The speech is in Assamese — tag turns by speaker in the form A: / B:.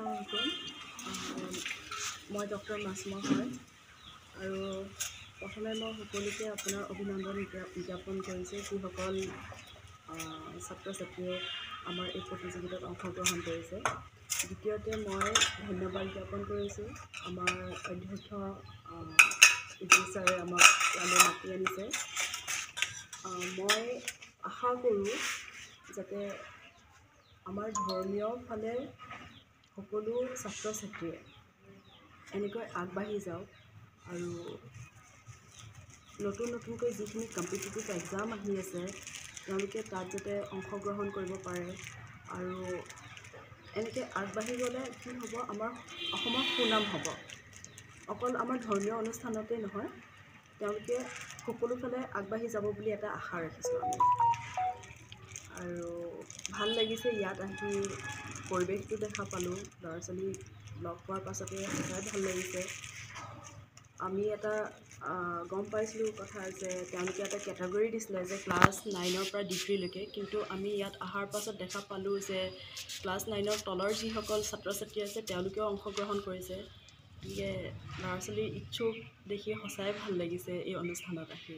A: আসসালামু আলাইকুম। মই ডক্টৰ মাছমা হয় আৰু প্ৰথমে মই সকলোকে আপোনাৰ অভিনন্দন জ্ঞাপন কৰিছোঁ, যিসকল ছাত্ৰ ছাত্ৰীয়ে আমাৰ এই প্ৰতিযোগিতাত অংশগ্ৰহণ কৰিছে। দ্বিতীয়তে মই ধন্যবাদ জ্ঞাপন কৰিছোঁ আমাৰ অধ্যক্ষ ইদ্ৰিছ ছাৰে আমাক ইয়ালৈ মাতি আনিছে। মই আশা কৰোঁ যাতে আমাৰ ধৰ্মীয় ফালে সকলো ছাত্ৰ ছাত্ৰীয়ে এনেকৈ আগবাঢ়ি যাওক আৰু নতুন নতুনকৈ যিখিনি কম্পিটিটিভ এক্সাম আহি আছে, তেওঁলোকে তাত যাতে অংশগ্ৰহণ কৰিব পাৰে। আৰু এনেকৈ আগবাঢ়ি গ'লে কি হ'ব, আমাৰ অসমৰ সুনাম হ'ব। অকল আমাৰ ধৰ্মীয় অনুষ্ঠানতে নহয়, তেওঁলোকে সকলোফালে আগবাঢ়ি যাব বুলি এটা আশা ৰাখিছোঁ আমি। আৰু ভাল লাগিছে ইয়াত আহি, পৰিৱেশটো দেখা পালোঁ, ল'ৰা ছোৱালীক লগ পোৱাৰ পাছতে সঁচাই ভাল লাগিছে। আমি এটা গম পাইছিলোঁ কথা যে তেওঁলোকে এটা কেটেগৰী দিছিলে যে ক্লাছ 9ৰ পৰা ডিগ্ৰীলৈকে, কিন্তু আমি ইয়াত অহাৰ পাছত দেখা পালোঁ যে ক্লাছ 9ৰ তলৰ যিসকল ছাত্ৰ ছাত্ৰী আছে, তেওঁলোকেও অংশগ্ৰহণ কৰিছে। গতিকে ল'ৰা ছোৱালীৰ ইচ্ছুক দেখি সঁচাই ভাল লাগিছে এই অনুষ্ঠানত আহি।